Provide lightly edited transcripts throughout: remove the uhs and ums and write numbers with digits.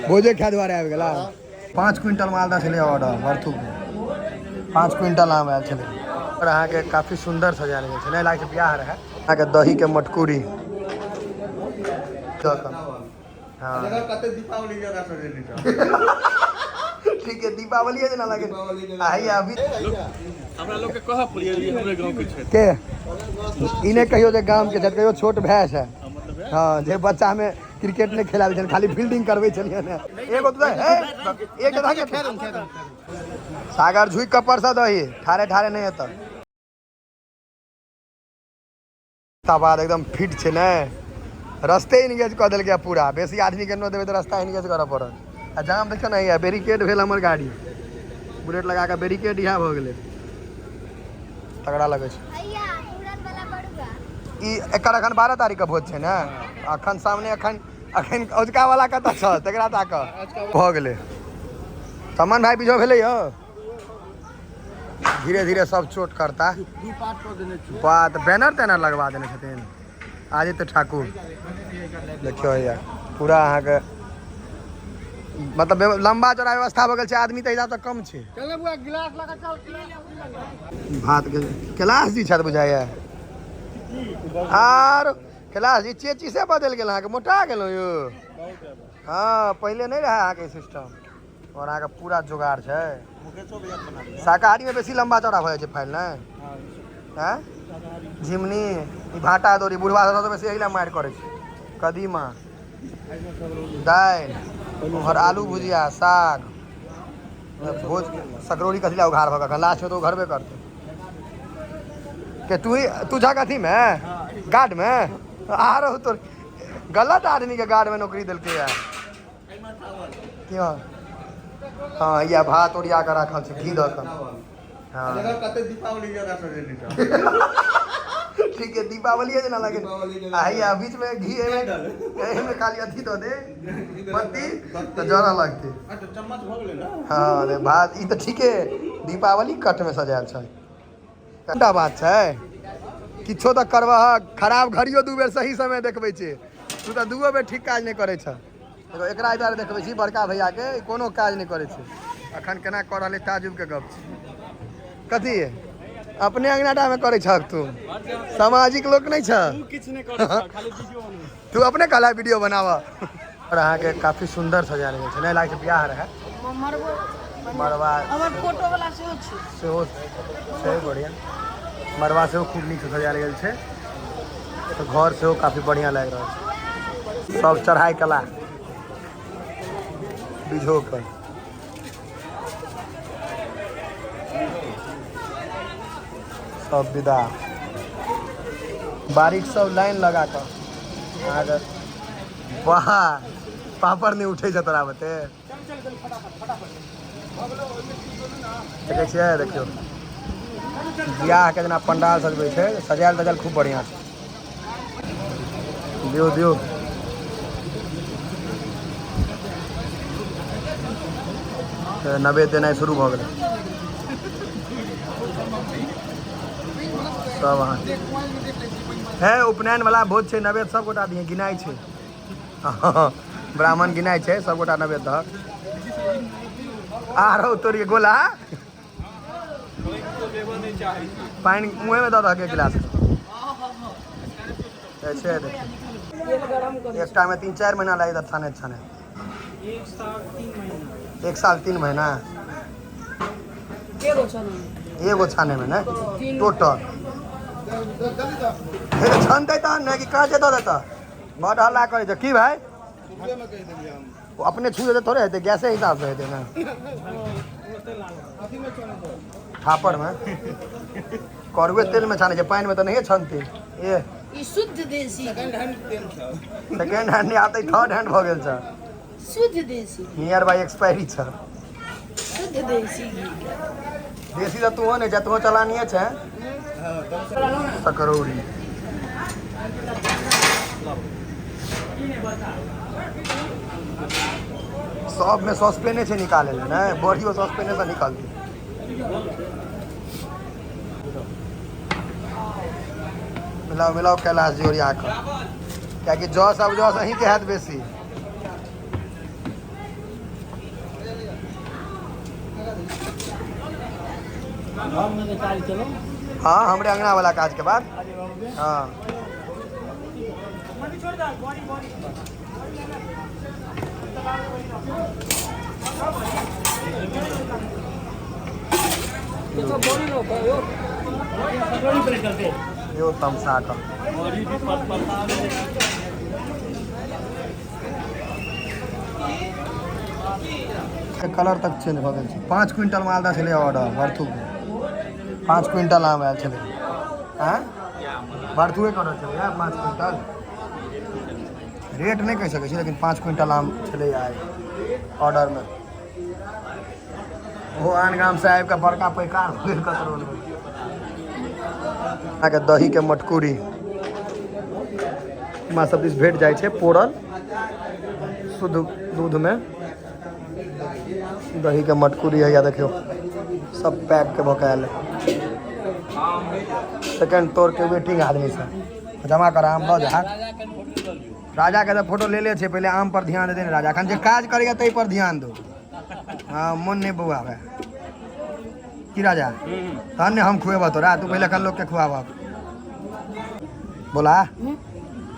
भोजे खाए दुआरे आबि गेला। 5 क्विंटल मालदा छलै ऑर्डर भरथू, 5 क्विंटल आम आयल छलै। और अहाँके काफी सुंदर सजायल गेल छै, नहि लागै छै बियाह रहै। अहाँके दही के मटकूरी हाँ ठीक है, दीपावली जेना लागे आ अभी हमरा लोग के कहऽ पड़िए हमरे गांव के छै के ई नहि कहियो जे गाम के छै, कहियो छोट भाय छै। हाँ, जे बच्चा में क्रिकेट नहीं खेलाबै छलै, खाली फील्डिंग करबै छलियै ने। एगो तो है, एक जगह के सागर झुकि कऽ परसऽ दही, ठारे ठारे नहि हेतऽ। बाद एकदम फिट छै ने, रस्ते इनगेज कऽ देलकै पूरा। बेसी आदमी के नो देबै तऽ रास्ता इनगेज करऽ पड़त। आ जाम देखियौ ने, हैया बैरिकेड भेल हमर गाड़ी, बुलेट लगा कऽ बैरिकेड इएह भऽ गेलै, तगड़ा लगै छै। ई एकर अखन 12 तारीख के भोज छै ने, अखन सामने अखन अखन औजका वाला कतऽ छ तकरा ताक भऽ गेलै। तमन भाई बीजो भेलै यौ, धीरे धीरे सब चोट करता। बात बैनर तैनर लगवा देने छथिन आदित्य ठाकुर। देखियौ हैया पूरा अहाँके मतलब लंबा चौड़ा व्यवस्था भऽ गेल छै, आदमी तऽ हिसाबसँ कम छै। भात के कैलाश जी छथि बुझाइया, आर कैलाश जी चेची से बदलि गेल अहाँके, मोटा गेलहुँ यौ। हाँ पहिले नहि रहै अहाँके सिस्टम। और अहाँके पूरा जोगाड़ छै। शाकाहारी में बेसी लंबा चौड़ा भऽ जाइ छै फाइल ने, हैं झिमनी ई भाटा दौरी बुढ़वा सब बेसी एहि लए मारि करै छै। कदीमा दालि उम्हर आलू भुजिया साग भोज सकरौरी कथी लए उघार भऽ कऽ लास्ट में तऽ उघरबे करतै के तू तू जा कथी में गार्ड में आरो तो गलत आदमी के गार्ड में नौकरी देलकै यार। क्यों हाँ या भात ओरिया कऽ राखल छै घी दऽ कऽ। हाँ ठीक है, दीपावली जेना लागे आ हैया बीच में घी एहिमे एहिमे खाली अथी दऽ दे बत्ती तऽ जरऽ लगतै। हाँ अरे भात ई तऽ ठीके दीपावली कट में सजायल छै। कटा बात छै किछो तऽ करबह, खराब घड़ियो 2 बेर सही समय देखबै छै, तू तऽ 2 बेर ठीक काज नहि करै छह। देखो एकरा एहि दुआरे देखबै छी बड़का भैया के, कोनो काज नहि करै छै। अखन केना कऽ रहल ताजुब के गप छै। कथी अपने अंगनाटा में करै छह तू, सामाजिक लोक नहि छह तू, अपने कहला वीडियो बनाबऽ। और अहाँके काफी सुंदर सजायल गेल छै, नहि लागै छै बियाह रहै। मड़बा फोटो वाला सेहो छै, सेहो छै बढ़िया। मड़बा सेहो खूब नीक से सजायल गेल छै, तऽ घर सेहो काफी बढ़िया लागि रहल छै। सब चढ़ाई कला बिझो के सब विदा बारीक सब लाइन लगा कऽ अहाँके वाह पापड़ नहि उठै छै तोरा बते। देखै छियै, देखियौ बियाह के जेना पंडाल सजबै छै, सजायल तजायल खूब बढ़िया छै। दियौ दियौ तऽ नवेद देनाइ शुरू भऽ गेलै। सब अहाँ हे उपनयन वाला भोज छै, नवेद सब गोटा दिए, गिनाइ छै, ब्राह्मण गिनाइ छै, सब गोटा नवेद दहक। आरो तोरी गोला पानि मुँहे में दऽ दहक एक गिलास। छै देखियौ एकटा में 3-4 महीना लागि जायत छाने छाने। 1 साल 3 महीना एगो छाने में ने टोटल छनतै तहन ने कि काँचे दऽ देतऽ। बड हल्ला करै छै की भाई, ओ अपने छू देतै थोड़े हेतै, गैसे हिसाब से हेतै ने। थापर में करुए तेल में छानै छै, पानि में तऽ नहिए छनतै। ए ई शुद्ध देसी सेकेंड हैंड नहि आते, थर्ड हैंड भऽ गेल छै। शुद्ध देसी नियर बाय एक्सपायरी छै। शुद्ध देसी घी देसी तऽ तूहो नहि छै, तूहो चलानिए छै। सकरौरी सब में सॉसपेने छै निकाले ले ने, बड़ियो सॉसपेने से निकालते। मिलाओ मिलाओ कैलाश जी ओरिया कऽ। कियाकि जस अब जस अहीँके हैत बेसी। हाँ, हमरे अंगना वाला काज के बाद। हाँ, यो तमसा का कलर तक चेंज भऽ गेल छै। 5 क्विंटल मालदह छलै ऑर्डर भरथूके, 5 क्विंटल आम आयल छलै। आँय, भरथुएके ऑर्डर छलै 5 क्विंटल। रेट नहि कहि सकै छी, लेकिन 5 क्विंटल आम छलै आइ ऑर्डरमे। ओहो आन गामसँ आबि कऽ बड़का पैकार भऽ गेल ककरोलमे। अहाँके दहीके मटकूरी हमरा सब दिस भेट जाइ छै, पोरल शुद्ध दूधमे दहीके मटकूरी है। या देखियौ सब पैक के भऽ के आयल है। सेकंड तोर के वेटिंग आदमी सब जमा कर आम लऽ जा। राजा के तऽ फोटो ले ले छै, पहिले आम पर ध्यान दे ने राजा, एखन जे काज करैया ताहि पर ध्यान दो। हाँ, मन नहि बौआबै की राजा, तहन ने हम खुएबह तोरा, तू पहिले एखन लोकके खुआबह। बोला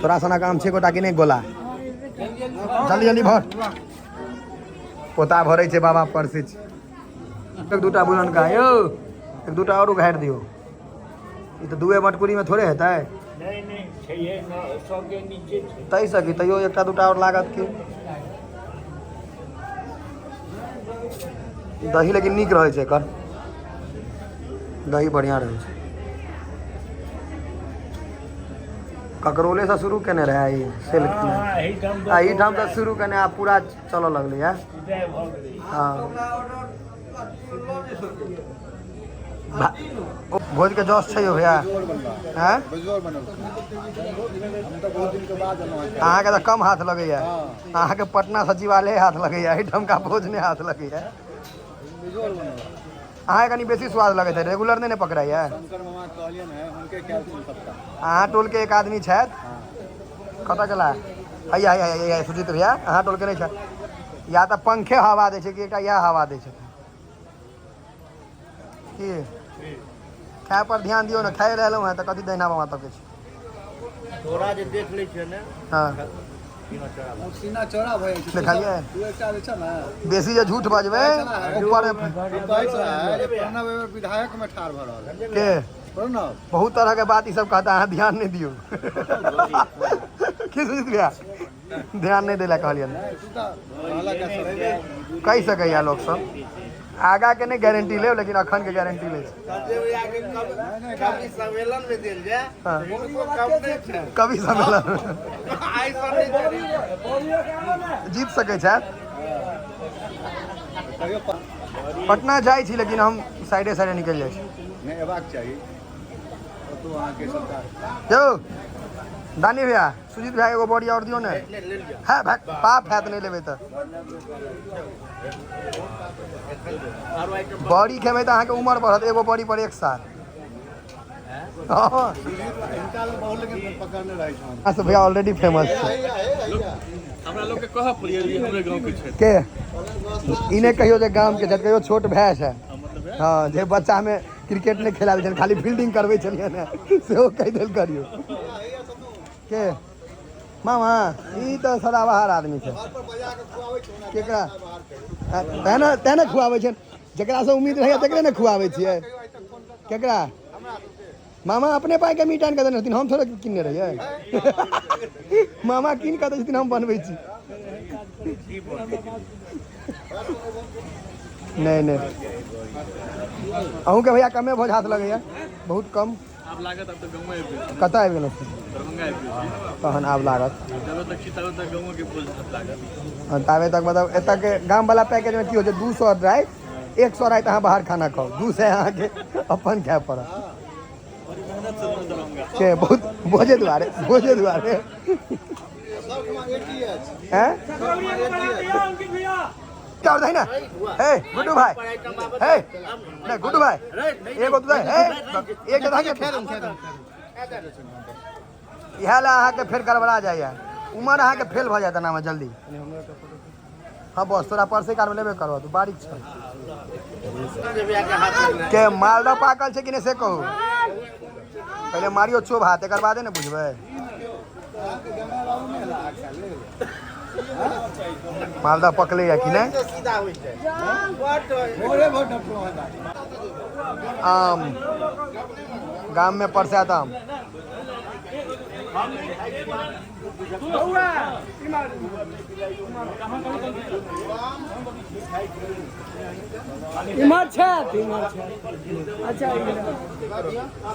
तोरा सनक आम छै गोटा कि नहि? गोला जल्दी जल्दी भर, पोता भरै छै बाबा परसै छै। एक दूटा बुलनका यौ, एक दूटा आओर उघारि दियौ। ई तऽ दुए मटकुरीमे थोड़े हेतै। ताहिसँ की तैयो एकटा दूटा आओर लागत की। दही लेकिन नीक रहै छै एकर, दही बढ़िआँ रहै छै। ककरोलेसँ शुरू केने रहै ई सेल केने, एहिठाम तऽ शुरू केने आब पूरा चलऽ लगलै। हाँ, भोज के जस छै यौ भैया। हैं, अहाँके तऽ कम हाथ लगैया, अहाँके पटना सचिवालय हाथ लगैया, एहिठामका भोज नहि हाथ लगैया। अहाँके कनि बेसी स्वाद लगैत है, रेगुलर नहि ने पकड़ाइया। अहाँ टोलके एक आदमी छथि, कतऽ गेला? हैया हैया हैया सुजीत भैया, अहाँ टोलके नहि छथि? या तऽ पंखे हवा दै छै कि एकटा इएह हवा दै छथिन की? खाय पर ध्यान दियौ ने, खाय रहलहुँ हेँ तऽ कथी दहिना बामा तकै छी? तोरा जे देख लै छियै ने। हाँ, सीना चौड़ा भऽ जाइ छै। देखलियै? तू एकटा जे छै ने, बेसी जे झूठ बजबै ऊपर कहै छै प्रणव एहि बेर विधायक मे ठाढ़ भऽ रहल है। के? प्रणव। बहुत तरह के बात ई सब कहता, अहाँ ध्यान नहि दियौ। की सुजीत भैया, ध्यान नहि दै लए कहलियनि? तू तऽ कहलक है सब। कहि सकैया लोक सब, आगा के नहि गारंटी लेब, लेकिन अखन के गारंटी लै छी। कवि सम्मेलन में देल जाय। हाँ। हुनको कम नहि छै। कवि सम्मेलन आइ सँ नहि छै। जीत सकै छथि। कहियो पटना जाइ छी, लेकिन हम साइडे साइडे निकलि जाइ छी। नहि अयबाक चाही ओतौ अहाँके सरकार। यौ दानी भैया, सुजीत भैया, एगो बड़ी आओर दियौ ने। है भाई, पाप हैत नहि लेबै तऽ। बड़ी खेबै तऽ अहाँके उमर बढ़त, एगो बड़ी पर 1 साल। हँ। हिनका लग बहुत लेकिन पकड़ने रहै छन। अहाँ सब भैया ऑलरेडी फेमस छै। हमरा लोक के कहऽ पड़ैया जे हमरे गाँव के छथि। के ई नहि कहियो जे गाम के छथि, कहियो छोट भाय छै। हँ, जे बच्चामे क्रिकेट नहि खेलाबै छलै, खाली फील्डिंग करबै छलियै ने, सेहो कहि देल करियौ। के मामा, ई तऽ सदाबहार आदमी छै। केकरा तेँ ने, तेँ ने खुआबै छै, जकरासँ उम्मीद रहैए तकरे ने खुआबै छियै। केकरा मामा अपने पाइके मीट आनि कऽ देने रहथिन, हम थोड़े किनने रहियै। मामा कीन कऽ दै छथिन, हम बनबै छी। नहि नहि, अहूँके भैया कमे भोज हाथ लगैया, बहुत कम। आब लागत, आब तऽ गाँव आबि गेल। कतऽ आबि गेलहुँ? दरभंगा आबि गेल छी। तहन आब लागत। जबे तक छी तबे तक गाँव के भोज हाथ लागत। हँ, ताबे तक मतलब एतऽके गामवला पैकेजमे की होइ छै, 200 राति, 100 राति अहाँ बाहर खाना खाउ, 200 अहाँके अपन खाय पड़त। बड़ी मेहनत से एलहुँ दरभंगा। के बहुत भोजे दुआरे, भोजे दुआरे। हैं, क्या होता है ना? हे गुड्डू भाई, हे नहीं गुड्डू भाई, एगो तो हे एक तो। इएह लए अहाँके फेर गड़बड़ा जाइए, उमर अहाँके फेल भऽ जायत एनामे जल्दी। हाँ बस तोरा परसे कालमे लेबे करबह, तू बारीक छ। के मालदह पाकल छै कि नहि से कहू पहिले, मारियो चोभा तकर बादे ने बुझबै। मालदह पकलै या कि नहि? आम गाम में परसात आम। अच्छा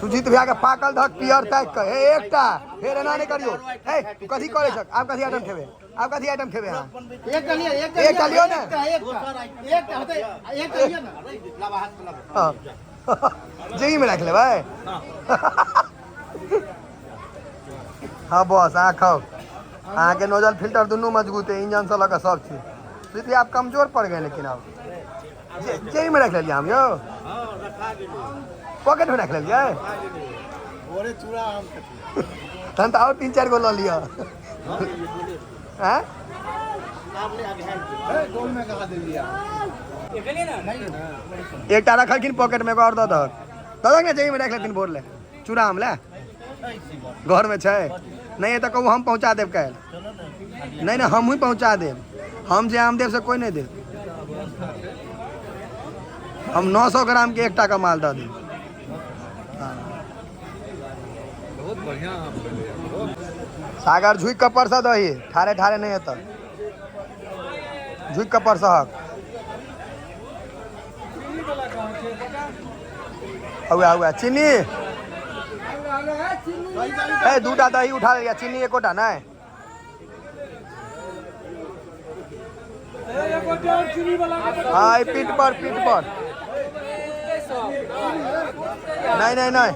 सुजीत भैया के पाकल धक पियर ताकि के हे एकटा फेर एना नहि करियो। हे तू कथी करै छक? आब कथी आइटम खेबे? आब कथी आइटम खेबे अहाँ? एकटा लियौ ने। हाँ। जेबी में राखि लेबै। हाँ बस अहाँ खाउ। अहाँके नोजल फिल्टर दुनू मजबूत है, इंजन से लऽ कऽ सब चीज। सुजीत भैया आप कमजोर पड़ गए, लेकिन आब जेबी में राखि लेलियै हम यौ, पॉकेट में राखि लेलियै। तहन तऽ आओर 3-4 गो लऽ लिअ। आँय? एकटा रखलखिन पॉकेट में, एगो आओर दऽ दहक, दऽ दहक ने, जेबी में राखि लेथिन भोर ले। चूड़ा आम ले घर में छै नहीं तऽ कहू हम पहुँचा देब काल्हि। नहीं नहीं हमहूँ पहुँचा देब, हम जे आम देब से कोई नहीं देब। हम 900 ग्राम के एकटा का माल दऽ देब। बहुत बढ़िया आम भेलै। सागर झुकि कऽ परसऽ दही, ठाढ़े ठाढ़े नहीं हेतऽ, झुकि कऽ परसहक। हुआ हुआ चीनी ए दूटा दही उठा लिया, चीनी एकोटा नहीं। हाँ पीठ पर, पीठ पर नहीं नहीं नहीं,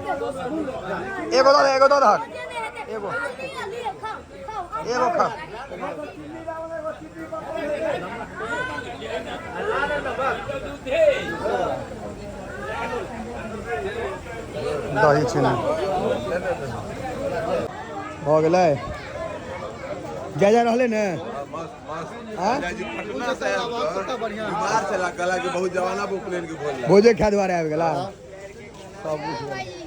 एगो दऽ दे, एगो दऽ दहक, एगो एगो खा। दही चीनी भऽ गेलै। जा जा रहलै ने। बहुत जमाना उपनयन के भोज भोजे खाय दुआरे आबि गेला सब बुझि गेलै।